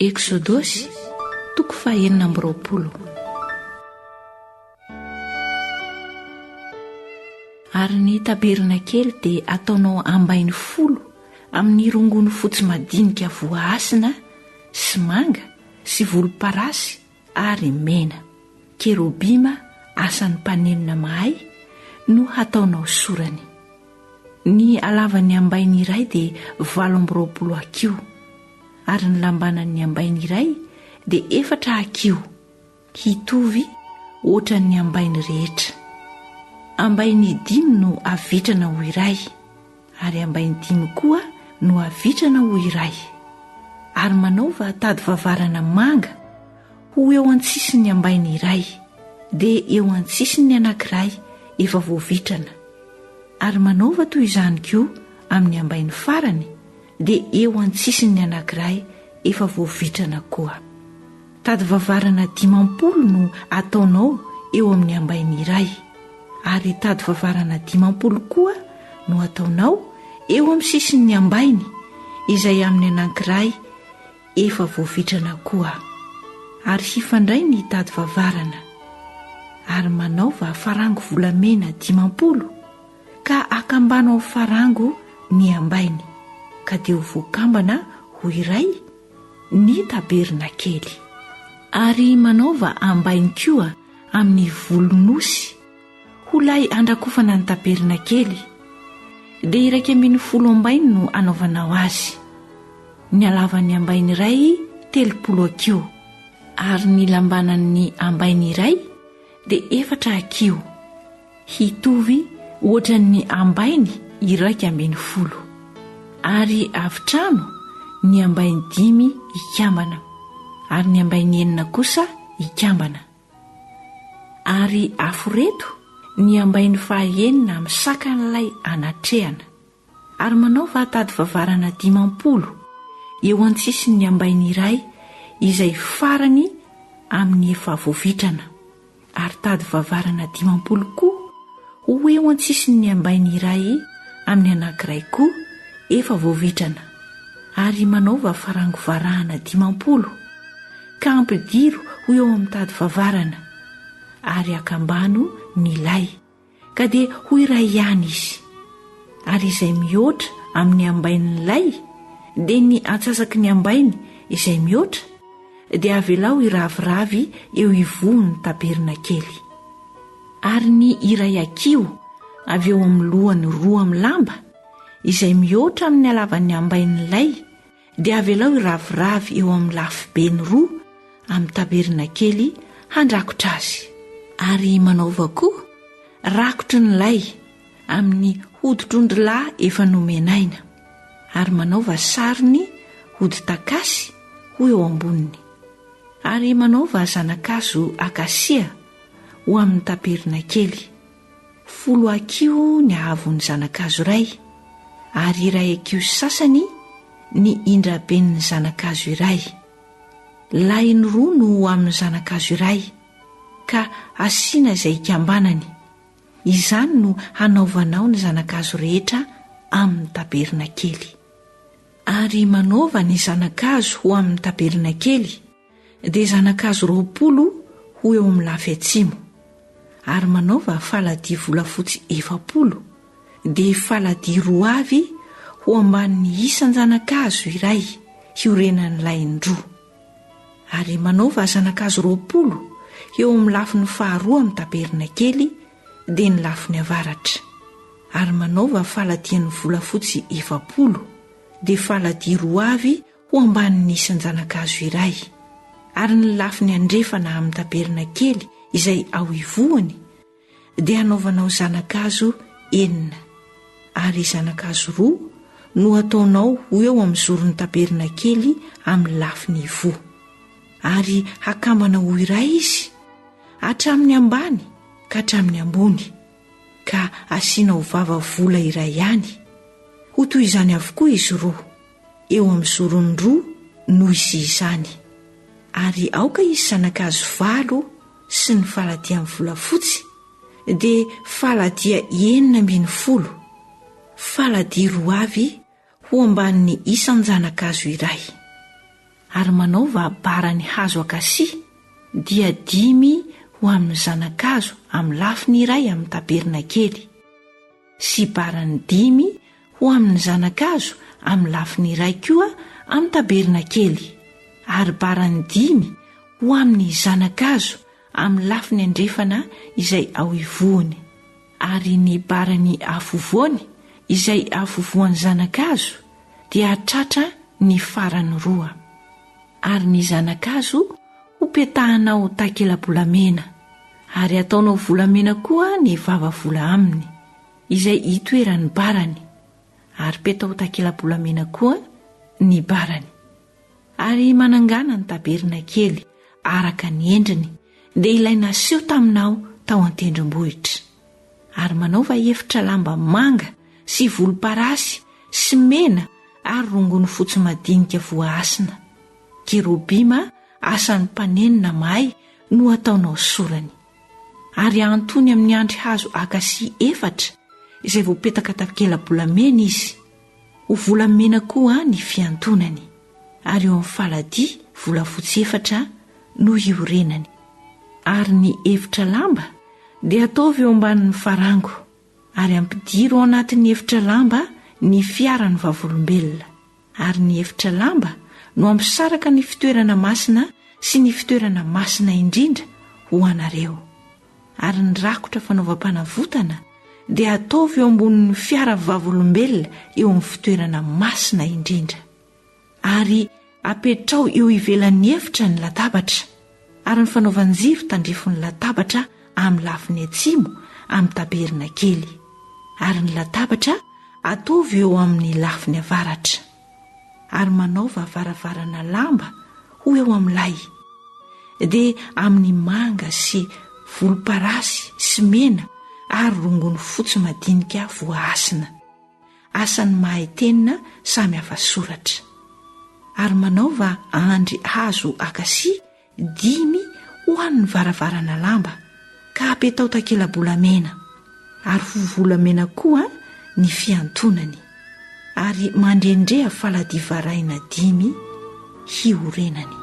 Eksodosy, toko fahenina amby 20. Ary ny tabernakely dia ataonao ambainy folo amin'ny rongony fotsy madinika voahasina sy manga sy volomparasy ary mena. Kerobima asan'ny mpanenona mahay no hataonao sorany. Ny halavan'ny ambainy iray dia 28 hakiho, ary ny lambanan'ny ambainy iray dia efatra hakiho, hitovy hoatran'ny ambainy rehetra. Ambainy dimy no havitrana ho iray, ary ambainy dimy koa no havitrana ho iray. Ary manaova tady vavarana manga ho eo an-tsisin'ny ambainy iray, dia eo an-tsisin'ny anankiray efa voavitrana. Ary manaova toy izany koa amin'ny ambainy farany, dia eo an-tsisin'ny anankiray efa voavitrana koa. Tady vavarana 50 no ataonao eo amin'ny ambainy iray, ary tady vavarana 50 koa no ataonao eo amin'ny sisin'ny ambainy izay amin'ny anankiray efa voavitrana koa, ary hifandray ny tady vavarana. Ary manaova farango volamena 50, ka akambano amin'ny farango ny ambainy, ka dia ho voakambana ho iray ny tabernakely. Ary manaova ambainy koa amin'ny volon'osy ho lay handrakofana ny tabernakely, dia 11 ambainy no hanaovanao azy. Ny halavan'ny ambainy iray 30 hakiho, ary ny lambanan'ny ambainy iray dia efatra hakiho. Hitovy hoatran'ny ambainy 11. Ary avitrano ny ambainy dimy hikambana, ary ny ambainy enina kosa hikambana. Ary aforeto ny ambainy fahaenina amin'ny sakan'ilay anatrehana. Ary manaova tady vavarana 50 eo an-tsisin'ny ambainy iray izay farany amin'ny efa voavitrana, ary tady vavarana 50 koa ho eo an-tsisin'ny ambainy iray amin'ny anankiray koa efa voavitrana, ary manaova farango varahana 50, ka ampidiro ho eo amin'ny tady vavarana, ary akambano ny lay. Ka dia ho iray ihany izy. Ary izay mihoatra amin'ny ambain'ny lay, dia ny antsasaky ny ambainy izay mihoatra, dia avelao hiraviravy eo ivohon'ny tabernakely. Ary ny iray hakiho avy eo amin'ny lohany roa amin'ny lamba, izay mihoatra amin'ny halavan'ny ambain'ny lay, dia avelao hiraviravy eo amin'ny lafibeny roa amin'ny tabernakely handrakotra azy. Ary manaova koa rakotry ny lay amin'ny hoditr'ondrilahy efa nomenaina, ary manaova sarony hodi-takasy ho eo amboniny. Ary manaova zana-kazo akasia ho amin'ny tabernakely. Folo hakiho ny haavon'ny zana-kazo iray, ary iray hakiho sy sasany ny indraben'ny zana-kazo iray. Lahiny roa no ho amin'ny zana-kazo iray, ka asiana izay ikambanany. Izany no hanaovanao ny zana-kazo rehetra amin'ny tabernakely. Ary manaova ny zana-kazo ho amin'ny tabernakely, dia zana-kazo 20 ho eo amin'ny lafy atsimo. Ary manaova faladia volafotsy 40, dia faladia roa avy ho ambanin'ny isan-janakazo iray hiorenan'ny lahin-droa. Ary manaova zanakazo 20 eo amin'ny lafiny faharoa amin'ny tabernakely, dia ny lafiny avaratra. Ary manaova faladian'ny volafotsy 40, dia faladia roa avy ho ambanin'ny isan-janakazo iray. Ary ny lafiny andrefana amin'ny tabernakely izay ao ivohony, dia hanaovanao zana-kazo enina, ary zana-kazo roa no hataonao ho eo amin'ny zoron'ny tabernakely amin'ny lafiny ivoho. Ary hakambana ho iray izy, hatramin'ny ambany ka hatramin'ny ambony, ka asianao vava vola iray ihany. Ho toy izany avokoa izy roa. Eo amin'ny zorony roa no hisihy izany. Ary aoka hisy zana-kazo valo sy ny faladian'ny volafotsy, dia faladia 16, faladia roa avy ho ambanin'ny isan-janakazo iray. Ary manaova barany hazo akasia, dia dimy ho amin'ny zana-kazo amin'ny lafiny iray amin'ny tabernakely, sy barany dimy ho amin'ny zana-kazo amin'ny lafiny iray koa amin'ny tabernakely, ary barany dimy ho amin'ny zana-kazo amin'ny lafiny andrefana izay ao ivohony, ary ny barany afovoany izay afovoan'ny zana-kazo dia hatratra ny farany roa. Ary ny zana-kazo hopetahanao takela-bolamena, ary hataonao volamena koa ny vava-vola aminy, izay itoeran'ny barany, ary petao takela-bolamena koa ny barany. Ary manangàna ny tabernakely araka ny endriny, dia ilay naseho taminao tao an-tendrombohitra. Ary manaova efitra lamba manga sy volomparasy sy mena ary rongony fotsy madinika voahasina. Kerobima asan'ny mpanenona mahay no hataonao sorany. Ary ahantony amin'ny andry hazo akasia efatra izay voapetaka takela-bolamena izy. Ho volamena koa ny fiantonany, ary eo amin'ny faladia volafotsy efatra no hiorenany. Ary ny efitra lamba dia ataovy eo ambanin'ny farango, ary ampidiro ao anatin'ny efitra lamba ny fiaran'ny vavolombelona. Ary ny efitra lamba no hampisaraka ny fitoerana masina sy ny fitoerana masina indrindra ho anareo. Ary ny rakotra fanaovam-panavotana dia ataovy eo ambonin'ny fiara vavolombelona eo amin'ny fitoerana masina indrindra. Ary apetraho eo ivelan'ny efitra ny latabatra, ary ny fanaovan-jiro tandrifin'ny latabatra amin'ny lafiny atsimo amin'ny tabernakely, ary ny latabatra ataovy eo amin'ny lafiny avaratra. Ary manaova varavarana lamba ho eo amin'ny lay, dia amin'ny manga sy volomparasy sy mena ary rongony fotsy madinika voahasina, asan'ny mahay tenona samy hafa soratra. Ary manaova andry hazo akasia dimy ho an'ny varavarana lamba, ka apetao takela-bolamena, ary ho volamena koa ny fiantonany, ary mandrendreha faladia varahina dimy hiorenany.